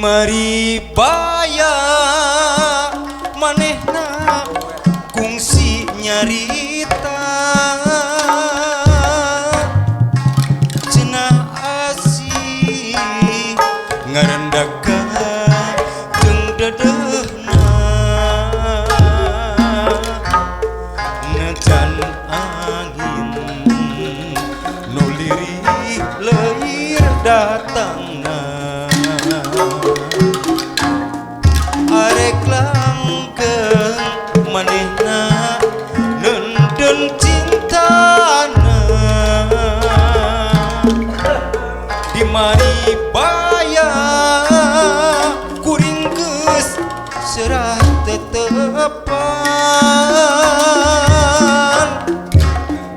Di mari baya manehna kungsi nyarita cenah asih ngarendakan jeung dedehna najan angin nu lirih leuir datangna arek langgeng manehna neundeun cintana di mari baya kuring geus serah tetepan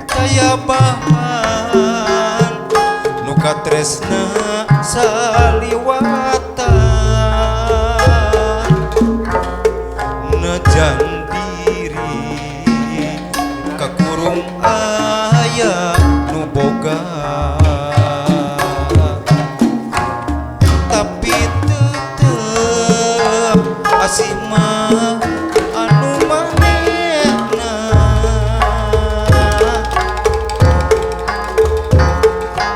taya bahan nu katresna saliwatan najan diri kakurung aya nu boga tapi tetep asih mah anu manehna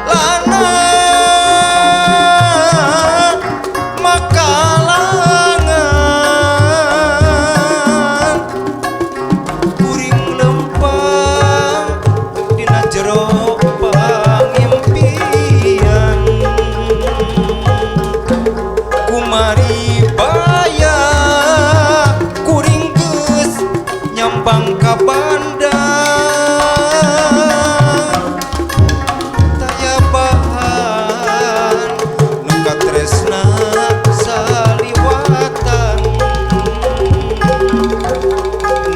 lana makalangan kuring lempang dina jero pangimpian kumari baya kuring geus nyambang ka bandang taya bahan nu katresna saliwatan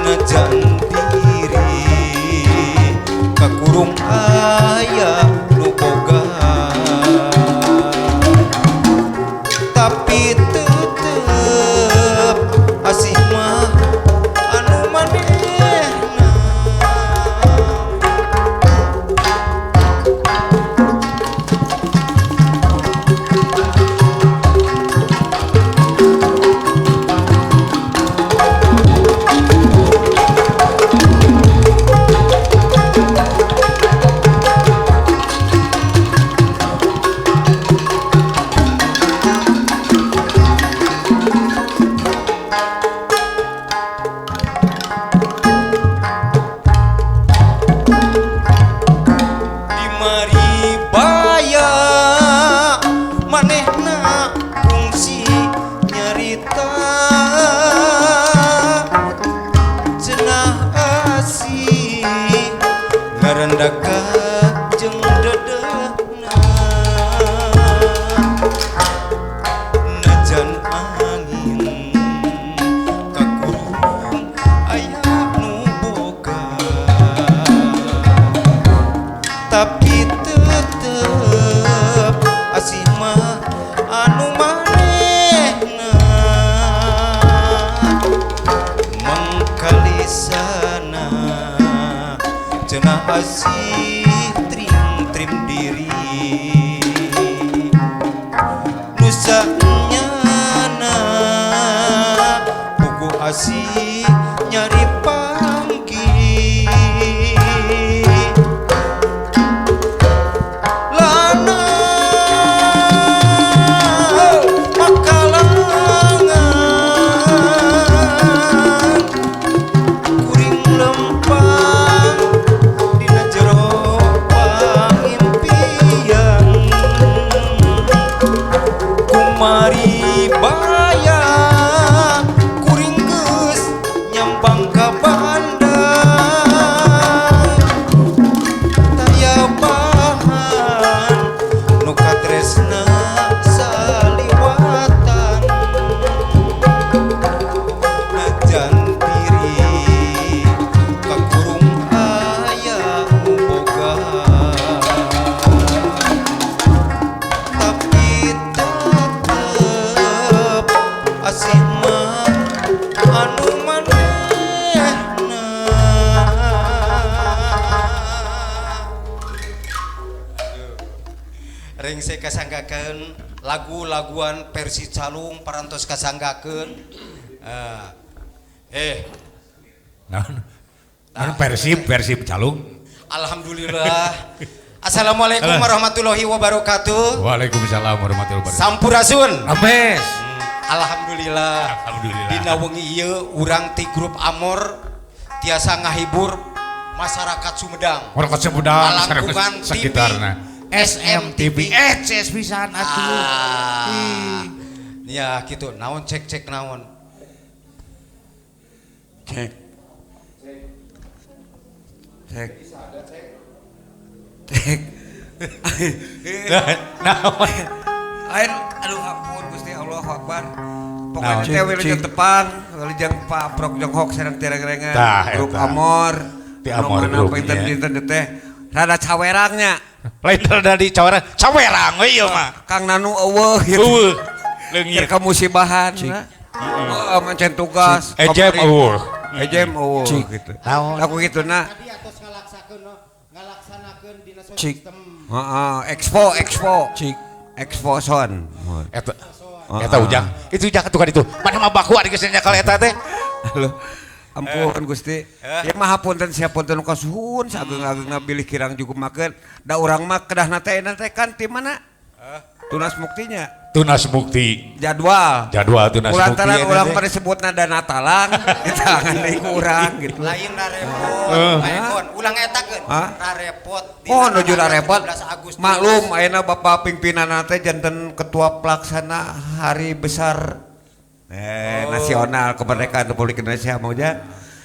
najan diri kakurung aya nu boga tapi tetep asih mah anu manehna. Di mari baya manehna kungsi nyarita cenah asih ngarendakan jeung dedehna najan angin kakurung aya nu boga tapi tetep asih mah anu manehna mengkalisana cenah asih trim-trim diri nusa nyana buku asih nyari panggih lana makalangan kuring lempang dina jero pangimpian kumari baya kuring geus nyambang ka bandang taya bahan nu katresna saliwatan najan diri kakurung aya nu boga tapi tetep asih Kasanggakeun lagu-laguan versi calung parantos kasanggakeun. Eh, Naon? Naon Persib, Persib calung. Alhamdulillah. Assalamualaikum warahmatullahi wabarakatuh. Waalaikumsalam warahmatullahi wabarakatuh. Sampurasun. Rampes. Alhamdulillah. Alhamdulillah. Dina wengi ieu urang ti grup Amor tiasa ngahibur masyarakat Sumedang. Masyarakat Sumedang Palangkungan TV. Sekitarna. SMTV eces pisan atuh. Ah. Ya gitu, naon cek cek naon. Cek. Cek. Cek. Naon? Lain, aduh ampun Gusti Allahu Akbar. Pokoknya Naon? teh wilujeng tepang, wilujeng Pak Prok Jonghok sareng tireng-rengan. Tah, Grup eta. Amor. Ti Amor Anu mana Group, pinten-pinten teh. Rada cawerangnya. Lain rada di cawerang, cawerang we ieu mah. Kang Nanu eueuh gitu. Eueuh. Leungit. Keur kamusibahan. Oh, mancen tugas. Ejem Kamari. eueuh. Ejem eueuh gitu. Naon? Aku gitu nah. Tadi atos ngalaksakeun ngalaksanakeun dina sound Cik. system. Heeh, expo, expo. Cik. Expo son. Eta eta ujang, itu ujang tukar itu. Mana mah baku ari geus nyakal eta teh. Halo. Ampun Gusti. Ya maha punten sia punten nu kasuhun sageung-ageungna bilih kirang jugup makeun. Da urang mah kedahna teh enak teh kan ti mana? Tunas Muktinya. Tunas Mukti. Jadwal. Jadwal Tunas Mukti. Kulantaran eta urang teh. pada sebutna dana talang, ditangan deui ku urang gitu. Lain rarepot, Pak ulang eta keun. Hah? Rarepot. Oh, nuju repot. 17 Agustus. Maklum ayeuna Bapak pimpinan teh janten ketua pelaksana Hari Besar Nasional Kemerdekaan Republik Indonesia mau ja.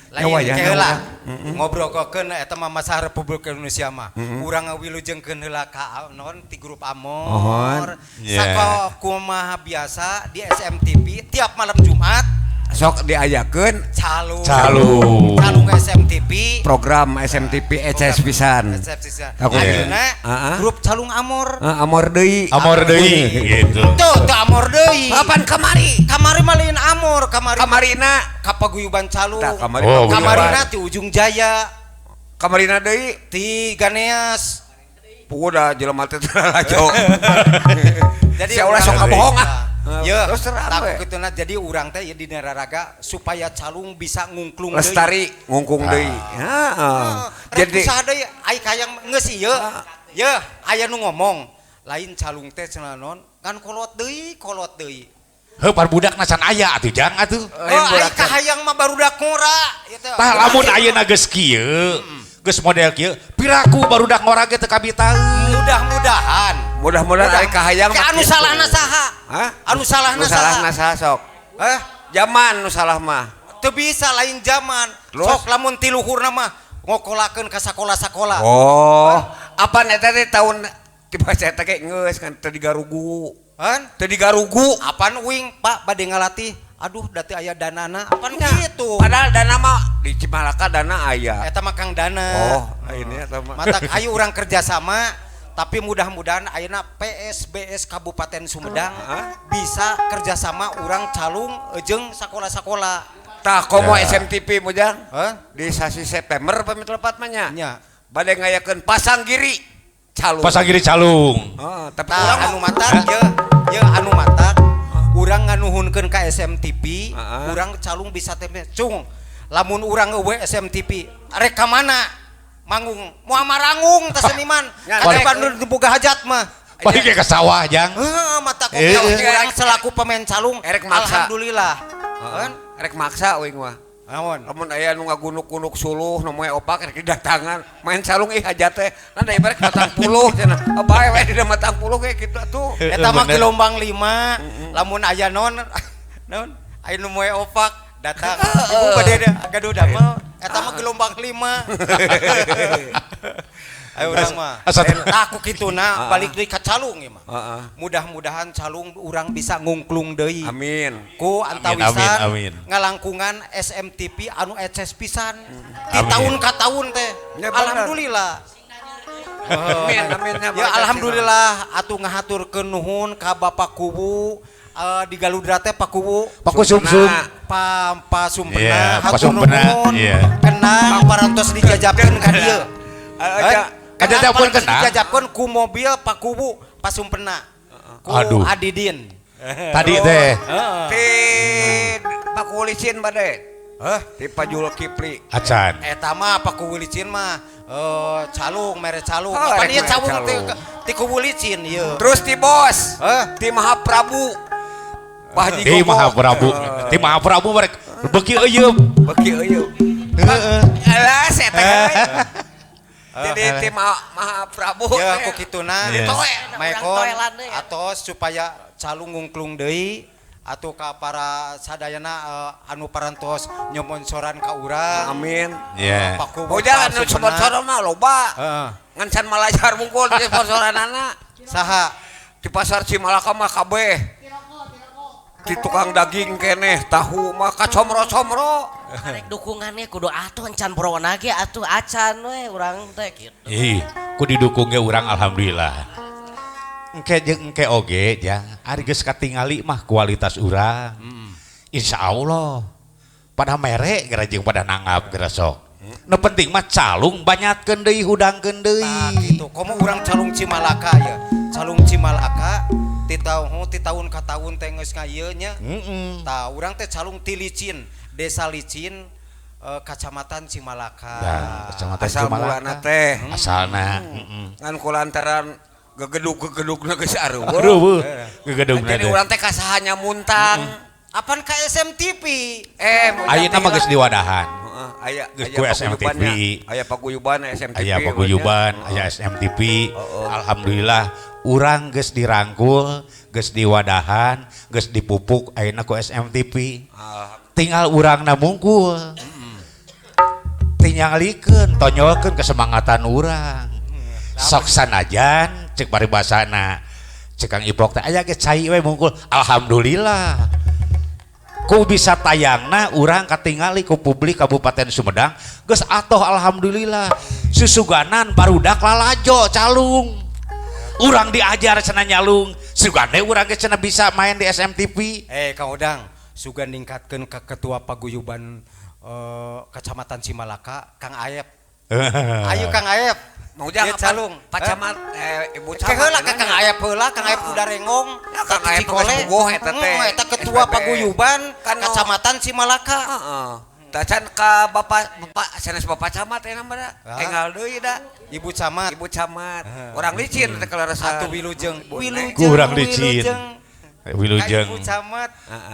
Lain Ya, wayahna heula urang. Ngobrolkeun eta mah masalah Republik Indonesia mah. Urang ngawilujengkeun heula ka non ti grup Amor. Mohon. Yeah. Sako kumaha biasa di SMTV tiap malam Jumat Sok diayakeun calung. Calung. Calung SMTV. Program SMTV eces pisan. Eces pisan. Aku Ayeuna Heeh. grup Calung Amor. Ah, Amor deui. Amor deui gitu. Tuh, teu Amor deui. Kapan kamari? Kamari mah lain Amor, kamari Kamarina. ka paguyuban calung. Tah, kamari. Oh, bener. Kamarina ti Ujung Jaya, Kamarina deui. ti Ganeas. Puguh da jelema teh teu lalajo. Jadi Sia ulah sok urang- kabohong ah. Ya, Terus terang tak we. kituna jadi urang teh ya di Raraga supaya calung bisa ngungklung deui. Lestari ngungkung deui. Heeh. Heeh. Jadi Jadi deui ai kayang geus ieu. Ye, aya nu ngomong, lain calung teh cenah non, kan kolot deui, kolot deui. Heuh par budakna can aya atuh jang atuh. Lain Oh, ai budak. kahayang mah barudak ngora ieu teh. Tah lamun ayeuna geus kieu, geus model kieu, piraku barudak ngora ge teu kabitaeun. Mudah-mudahan. Mudah-mudahan ari kahayang Ke mah anu kitu. salahna saha? Hah? Anu salahna Nu salahna saha? saha sok? Hah? Zaman nu salah mah. Teu bisa lain zaman. Terus? Sok lamun ti luhurna mah ngokolakeun ka sakola-sakola. Oh, apa eta teh tahun tiba saya teh geus kan teu digarugu. Kan? Teu digarugu. Apan uing Pak bade ngalatih? Aduh, da teu aya danana. Apan Nya, kitu? Padahal dana mah di Cimalaka dana aya. Eta mah Kang Dana. Oh, ini eta mah. Mata ayo urang kerjasama tapi mudah-mudahan ayeuna PSBS Kabupaten Sumedang bisa kerjasama urang calung jeung sakola-sakola. Tah komo Ya. SMTV mujang. Hah? Di sasi September pamit lepat mah nya. Nya. Bade ngayakeun pasang giri calung. Pasang giri calung. Heeh, tapi Tah urang anu matak ye, ye anu matak urang nganuhunkeun ka SMTV, Heeh. urang calung bisa teh cung. Lamun urang eueuh SMTV, rek ka mana? Manggung, moal marangung teh seniman. Nya, Kada rek. Bandung teu boga hajat mah. Balik ke sawah jang. Heeh, mata kok urang selaku pemain calung. Erek maksa. Alhamdulillah. Heeh. Kan? Rek maksa uing mah. Naon? Lamun aya nu ngagunuk-gunuk suluh nu moe opak rek didatangan, main calung ih hajat teh. Nah da ibarat 40 cenah. Oh, bae we di 40 ge kitu atuh. Eta mah Bener. gelombang 5, lamun aya non naon? Aya nu moe opak datang. Ibu bade gaduh damel. Eta mah gelombang 5. Ayo urang mah. Asa- Tah ku kituna balik deui ka calung ieu mah. Heeh. Mudah-mudahan calung urang bisa ngungklung deui. Amin. Ku antawisan amin, amin. ngalangkungan SMTV anu eces pisan. Di Amin. tahun ka tahun teh. Ya, bener. Alhamdulillah. Amin, amin nya. Ya alhamdulillah atuh ngahaturkeun nuhun ka Bapak Kuwu di Galudra teh Pak Kuwu. Paku sumsum. Pa Pa Sumpena Iya, Pak hatur Sumpena, nuhun. iya. Kenang parantos dijajabkeun ka dieu. Aja Kajajabkeun parantos kenang. Dijajabkeun ku mobil Pak Kuwu Pasumpena. Ku Aduh. Adidin. Tadi teh. Ti Paku Licin bade. Hah? Ti Pak Julkipli. Acan. Eta mah Paku Licin mah calung mere calung. Oh, Apa rek ieu mere calung calung. ti Kuwu Licin ieu. Terus ti bos. Hah? Ti Mahaprabu. Pak Haji Ti Gogo. Mahaprabu. Ti Mahaprabu merek beuki euyeum. Beuki euyeum. Heeh. Alah, saya teh. Jadi ti Mahaprabu. Ya ku kituna. Iya. Toe, Maekon Urang toelan deui. atos supaya calung ngungklung deui atau ka para sadayana anu parantos nyomonsoran ka urang. Amin. Ya. Paku Bojang anu sponsor mah loba. Heeh. Ngan can malajar mungkul di sponsoranana. Saha? Di pasar Cimalaka mah kabeh. Di tukang daging keneh, tahu mah kacomro-comro. Karek dukungannya kudu atuh encan prona ge atuh acan we urang teh kitu. Ih, ku didukung ge urang alhamdulillah. Engke jeung engke oge jang, ari geus katingali mah kualitas urang. Insya Allah pada mere geura jeung pada nanggap geura sok. Nu penting mah calung banyatkeun deui hudangkeun deui. Nah, gitu. Komo urang calung Cimalaka ya. Calung Cimalaka ti tahun ka tahun teh geus ngaieu nya. Heeh. Tah urang teh calung ti Licin, Desa Licin, Kacamatan Cimalaka. Nah, Kecamatan Asal Cimalaka. mulana teh. Asalna, heeh. Ngan kulantaran gegedug-gegedugna geus areueuh. Aduh, gegedugna Jadi teh. urang teh kasaha nyamuntang. Apan ka SMTV? Ayeuna mah geus diwadahan. Heeh, aya Geus aya ku SMTV. paguyubannya. Aya paguyuban SMTV. Aya paguyuban, aya SMTV. Alhamdulillah urang geus dirangkul, geus diwadahan, geus dipupuk ayeuna ku SMTV. Tinggal urangna mungkul. Tingalikeun, tonjolkeun kesemangatan urang. Sok sanajan cek paribasana. Cek Kang Ipok teh aya ge cai we mungkul. Alhamdulillah. Ku bisa tayangna urang katingali ku publik Kabupaten Sumedang geus atoh alhamdulillah. Susuganan barudak lalajo calung. Urang diajar cenah nyalung, sugane urang ge cenah bisa main di SMTV. Kang Odang, sugan ningkatkeun ka ketua paguyuban Kecamatan Cimalaka, Kang Aep. Ayo Kang Aep. Mau jangan Ieu calung. Pak Camat, Ibu Ke Camat. heula ka Kang Aep heula, Kang Aep udah rengong. Ya, Kang Aep geus bogoh eta teh. Eta ketua SPP. paguyuban Kan Kecamatan Cimalaka. Heeh. Tacan ka bapak sanes bapak camat eta mah da. Ah. Enggal deui da. Ibu Camat. Ibu camat. Orang licin teh kalarasan. Atuh wilujeng. Wilujeng. Kurang licin. Wilujeng. Wilujeng. Ka Ibu Camat.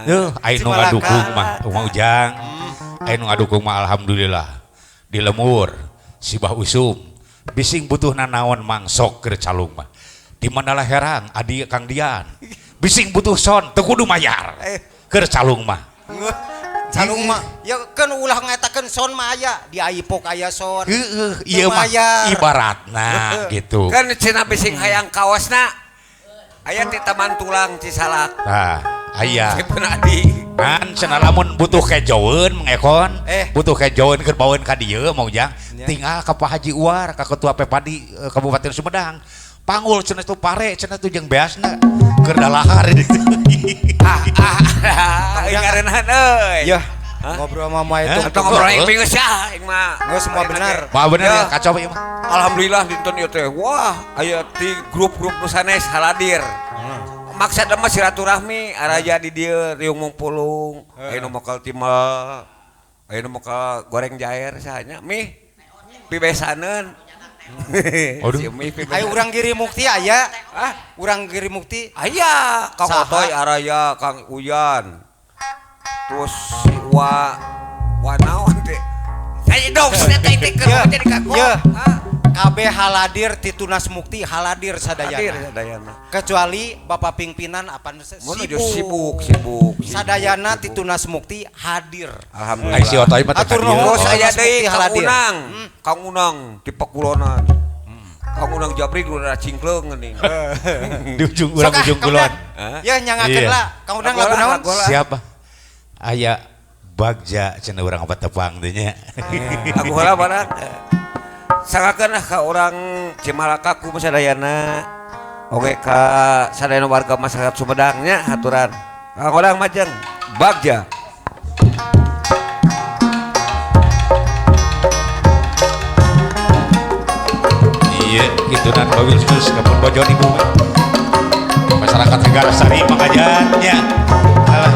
Duh, aya nu Cimalaka. ngadukung mah, Uma Ujang. Aya nu ngadukung mah alhamdulillah. Di lemur, Sibah Usum. Bising butuh nanaon mangsok keur calung mah. Di Mandala Herang, adi Kang Dian. Bising butuh son, teu kudu mayar. Keur calung mah. Calung mah ya kan ulah ngetakeun son mah aya di Aipok aya son. Heeh, ieu mah Mayar. ibaratna gitu. Kan cenah bising hayang kaosna. Aya ti Taman Tulang Cisalak. Nah, aya. Sipun adi. Kan cenah lamun butuh kejoeun mengekon, butuh kejoeun keur baweun ka dieu mau jang, tinggal ka Pak Haji Uwar, ka Ketua Pepadi Kabupaten Sumedang. Panggul cenah tuh pare cenah tuh jeung beasna keur dalahar gitu. Ngareunaan euy. Ya, ngobrol sama Mama itu. Atau ngobrol aing bingung sah aing mah. Geus semua benar. Mah bener Ya. ya kacau ieu mah. Alhamdulillah dinten ieu teh. Wah, aya ti grup-grup nu sanes haladir. Maksudna mah silaturahmi araja di dieu riung mungpulung, aya nu mokel timal, aya nu mokel goreng jair sahanya mih pibesaneun. Aduh. Si mih pibesaneun. Ayo urang Giri Mukti aya. Ah, Urang Giri Mukti. aya Kang Saha? Otoy araya Kang Uyan. Terus si Wa Wa naon teh? Saya dong, saya teh teh keur Ya, jadi kaku. ya. Ah, Kabeh haladir ti Tunas Mukti haladir hadir sadayana. sadayana. Kecuali Bapak pimpinan apa Mun nuju sibuk, sibuk. Sadayana ti Tunas Mukti hadir. Alhamdulillah. Ai si Otoy mah teh Atur ka dieu. nuhun. Terus Oh, aya Tunas deui Mukti Kang haladir. Unang, Kang Unang di Pakulonan. Kang Unang Jabri udah cingkleung geuning. Di ujung urang Sok ah, ujung Kang kulon. Udang. Ya nyangakeun Iya. lah. Kang Udang Lagu lagu lah, naon? lagu lah. Siapa? Aya Bagja cenah urang apa tepang teh nya. Lagu heula mana? Sangakeun lah ka urang Cimalaka ku sadayana. Oge ka sadayana warga masyarakat Sumedang nya haturan. Kang Odang majeng Bagja. Iya, gitu dan bawil geus kapun bojon ibu mah. Masyarakat Tegalsari Mang Ajat nya. Alah.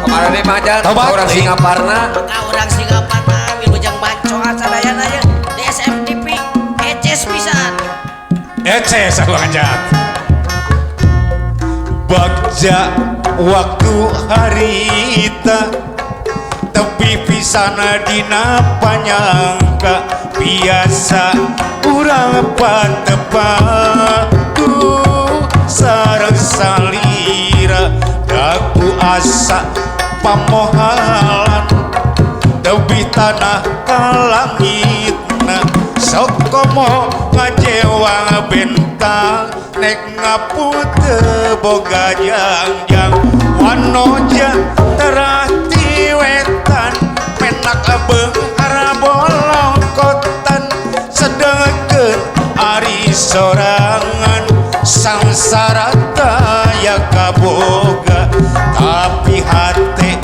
Kemarin deh Mang Ajat, Tobat, orang euy. Singaparna. Ka urang Singaparna wilujeng bancoan sadayana ye di SMTV eces pisan. Eces Mang Ajat. Bagja waktu harita tepi pisan dina panyangka biasa urang patepatu sareng salira daku asa pamohalan tepi tanah kalangitna sok komo ngajewang bentang nek ngapute boga jangjang wanoja terati wetan penak beunghar bolongkotan sedengkeun ari sorangan sangsara taya kaboga tapi hate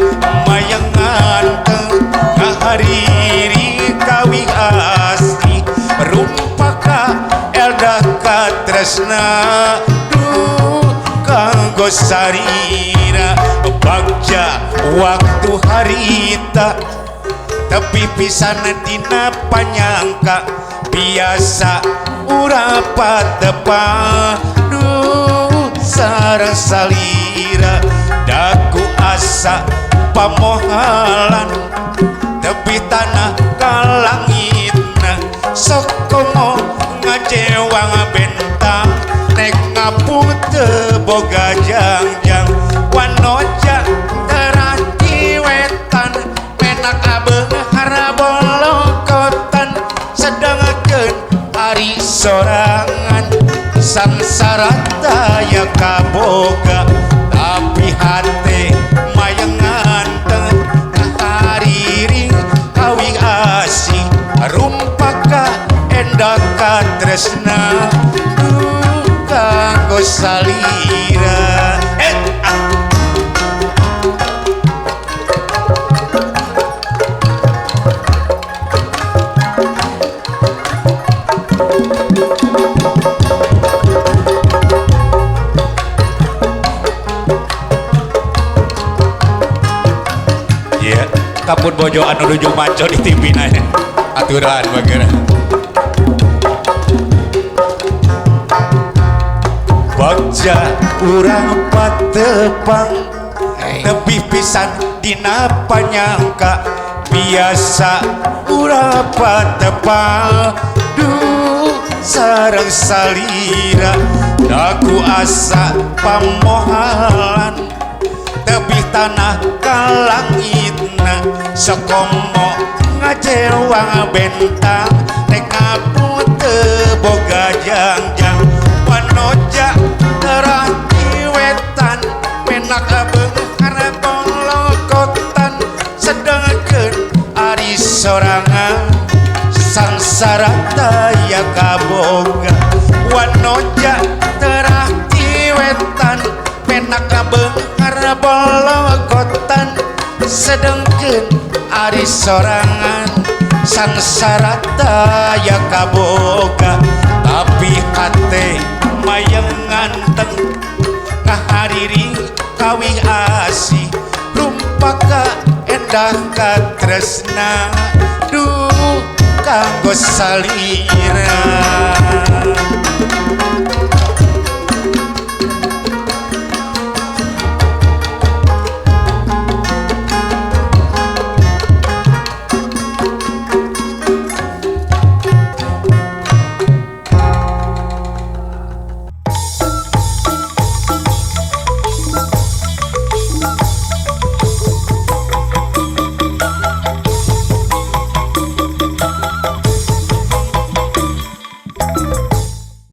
mayengan teu ngahariri kawi asli rumpaka eldah katresna duh kanggo sarira bagja waktu harita tepi pisan dina panyangka biasa urang patepadu sareng salira daku asa pamohalan tepi tanah kalangitna sok komo ngajewang bentang nek ngapute boga jangjang wanoja terati wetan penak beunghar bolongkotan sedengkeun ari sorangan sangsara taya kaboga tapi hate mayengan teu ngahariring kawi asih rumpaka endah katresna duh kanggo salira. Iya, kapun bojo anu nuju maco di TV na aturan bagera. Bagja urang patepang tepi pisan dina panyangka biasa urang patepang duh sareng salira daku asa pamohalan tepi tanah kalangitna sokomo ngajewang bentang nek ngapute boga jangjang wanoja terati wetan penak beunghar bolongkotan sedengkeun ari sorangan sangsara taya kaboga wanoja terati wetan penak beunghar bolongkotan sedengkeun ari sorangan sangsara taya kaboga tapi hate mayengan teng ngahariri kawi asih rumpaka endah katresna duh kanggo salira.